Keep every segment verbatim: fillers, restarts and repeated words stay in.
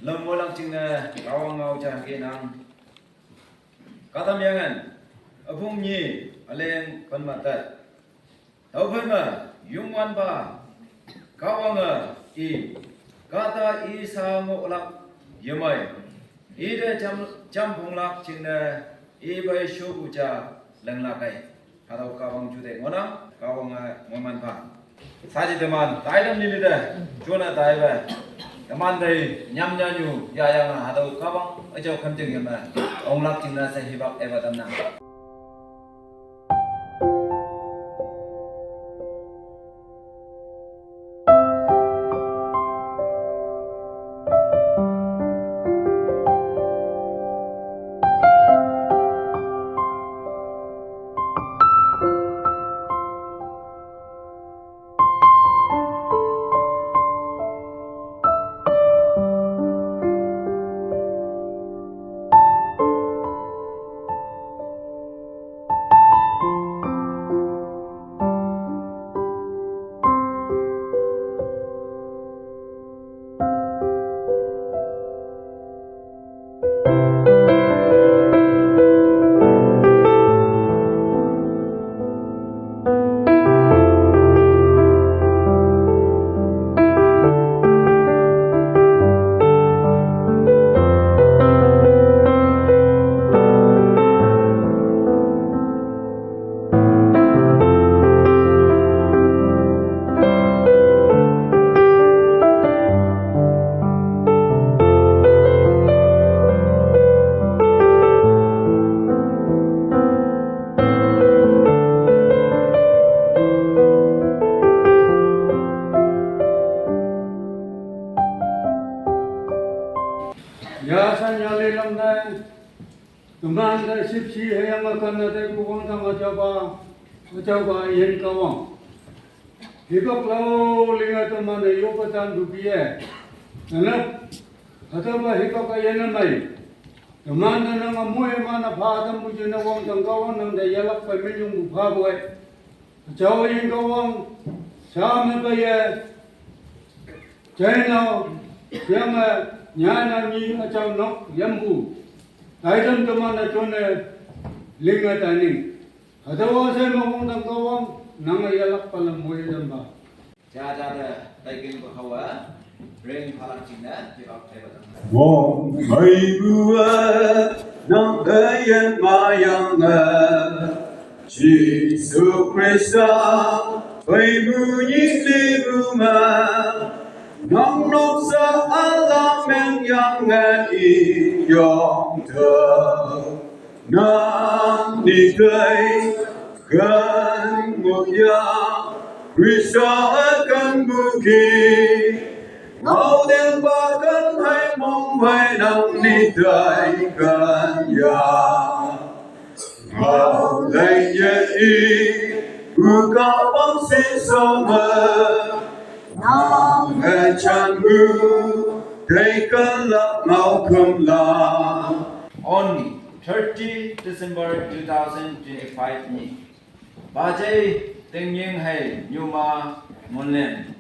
Lam molak jingne Kahwang ngao ja kenang. Katam yangen, üpong nyi, üleng pen mate. Tüophei me, Youngwanpa, Kahwange, i, kahta i sha ngohlak, yemei, ite jam, jamponglak jingne, i pei shupu ja, lenglak ei. Hatüo Kahwang jute ngohnang, Kahwange moiman pha. Saji teman, taitam lili te, jone taipe. Teman tei, nyam nyanyu, yayange, hatüo Kahwang, üjao khümjing yeme. Onglak jingne she hipak epa tamnang. Ya sha nyali lam ne, teman te shüpshe hüyange kanne te kuwang tang üjaopa, üjaopa yin Kahwang. Hipak lao linge teman-e yoppe tan dupi-e. Nane, hatüopa hipak-e yene mei. Teman-e nange moiman-e pha tampu jingne wangdang Kahwang nang te yelakpe minyongpu phapu-e. Jao yin Kahwang, sha me peiye, jainao, yange, nyanao nyi üjao nok yampu. Taitam teman-e jone, linge taining. Hatüowa she me wangdang Kahwang, nange yelakpa lam moiye tampa. Jaja te, taikingpu haowe, ring phalak jingne, hipak taipa tam. Wong meipu-e, nang üyin mayange, Jesu Khrista, peipu nyih lipu me, nang noksa üla mengyange i yong te. Nang ni tei, ken ngohya, Khrista-e kenpu ki. Ngaotingpa ken hei mongmei nang ni tei ken ya. Ngao leiye i, pu Kahwang shisha me. Nang-e janpu, tei kenlak ngao kümlak. On thirty December two thousand twenty-five nyih, pajei tingying hei nyuma ngonlen.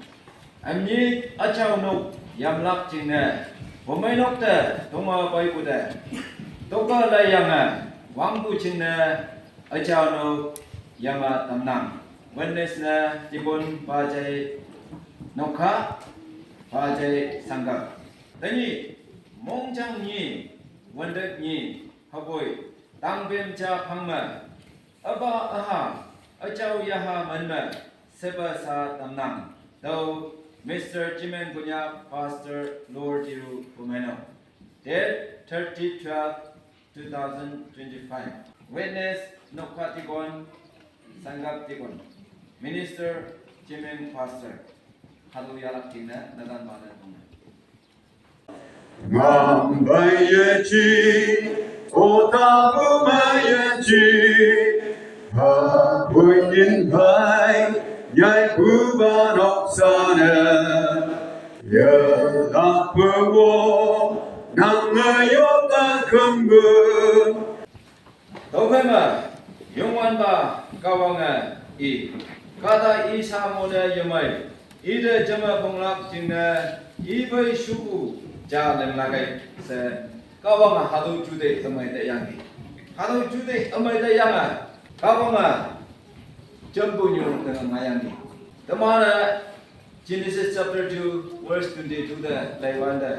Ümnyi üjao nok yamlak jingne, pumeinok te tonge peipu te, toka laiyange, wangpu jingne, üjao nok yame tamnang. Witness ne tipun pajei nokha, pajei sangkah. Tenyih, mongjang nyi, wüntek nyi, hüpoi, tangpem ja phangme, üpa üha, üjao yaha menme, shepa sha tamnang. Tüo, Mister Chimeng Konyak, Pastor Lower Tiru, pumeinok. Date thirty twelve two thousand twenty-five. Witness, nokha deacon, sangkah deacon. Minister, Chimeng Pastor. Hatüo yelak jingne, netan pa ne tongne. Ngam pei yeji, otapu mei yeji, hapoi yin pei, nyaipupa noksa ne. Yelakpe wong, nange yoppe kümpu. Tüophei me, Youngwanpa Kahwange i, kahta i sha ngohne yemei, ite jame ponglak jingne, i pei shupu, Ja leng lakai se, Kahwang a hatüo juteih ümei te yangki. Hatüo juteih ümei te yange, Kahwang a jampu nyu te ngayangki. Teman-e Genesis chapter two, verse twenty-two te leiwante,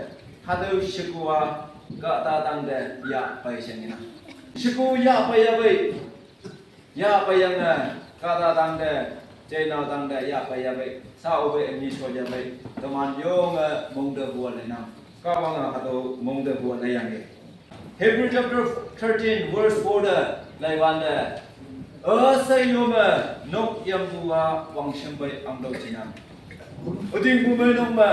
hatüo sheku a kahta tangte yahpei shenginang. Sheku yahpei yahpei. Yahpeiyange, kahta tangte, jeinao tangte yahpei yahpei, sa-o pei ümni shot yahpei, teman yonge mongte pu leinang. Kahwange hatüo mongte pu leiyangki. Hebrew chapter thirteen, verse four te leiwante, üshei yo me nok yampu a wangshim pei angtüoh jinang. Ütingpu meinok me,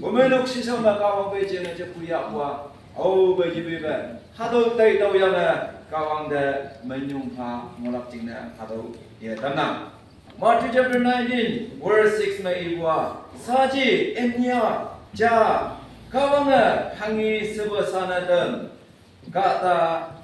pu meinok shishao me Kahwang pei jingne jepu yahpu a, aope yepepe, hatüo taitüoh yange Kahwang te minyong pha ngohlak jingne hatüo ye tamnang. Matthew chapter nineteen, verse six me ipu a, saji, enya, ja, Kahwange hanghe shepa sha ne tam, kahta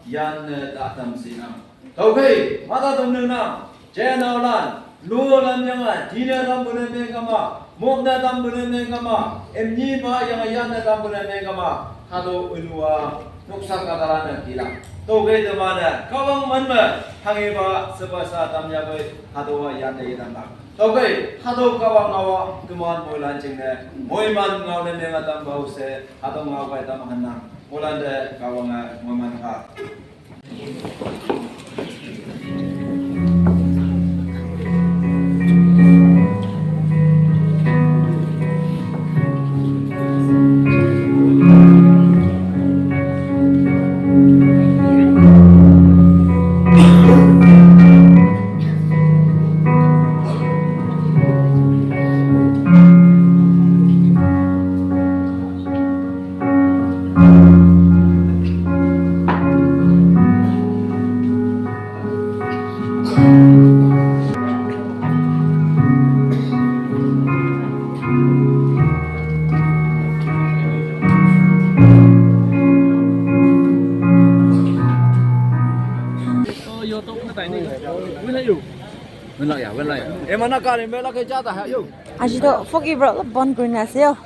yanne ta tam shinang. Tüokhei, mata tam nengnang, jenaolan, lulan yange, tine tampu ne meng kama, mok ne tampu ne meng kama, ümni pa yange yanne tampu ne meng kama, hatüo ünu a, noksa kahtalan-e tilak. Tüokhei teman-e, Kahwang man me, hanghepa shepa sha tam yahpei, hatüowa yante yetamlak. Tüokhei, hatüo Kahwang ngao a, teman moilan jingne, moiman ngao ne menge tampa-o she, hatüo ngao kai tam hannang. Moilante Kahwange moiman pha. Aji toh fogi bro lo bon kuri na ase yo.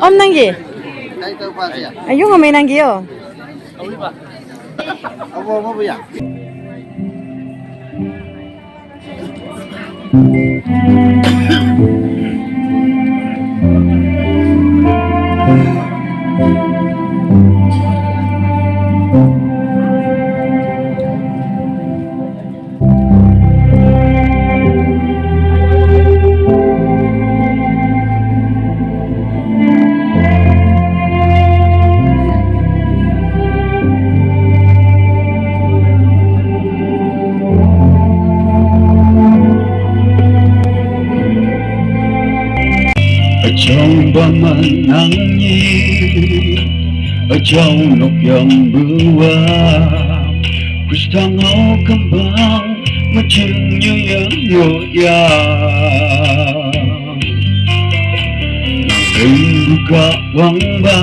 Om nangki? Ayung ame nangki yo. Üjao paman nangni, üjao nok yam bua, Khrista ngao kembang, mejing nyuyang yoya. Nang buka wangba,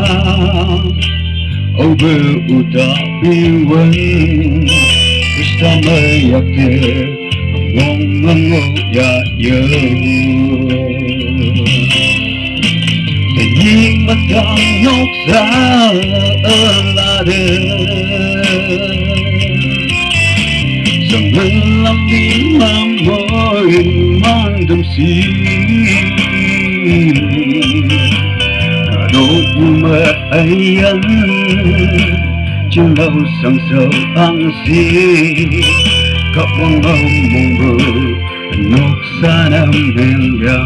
obe uta piwen, Khrista meyakte, ngong mengo ya ye. Tenyih metang noksa lade. Sanglam di mangoi mandam si. Kado uma ayang. Jelau sang so ang si. Kap wang mong bu. Noksa nam hengga.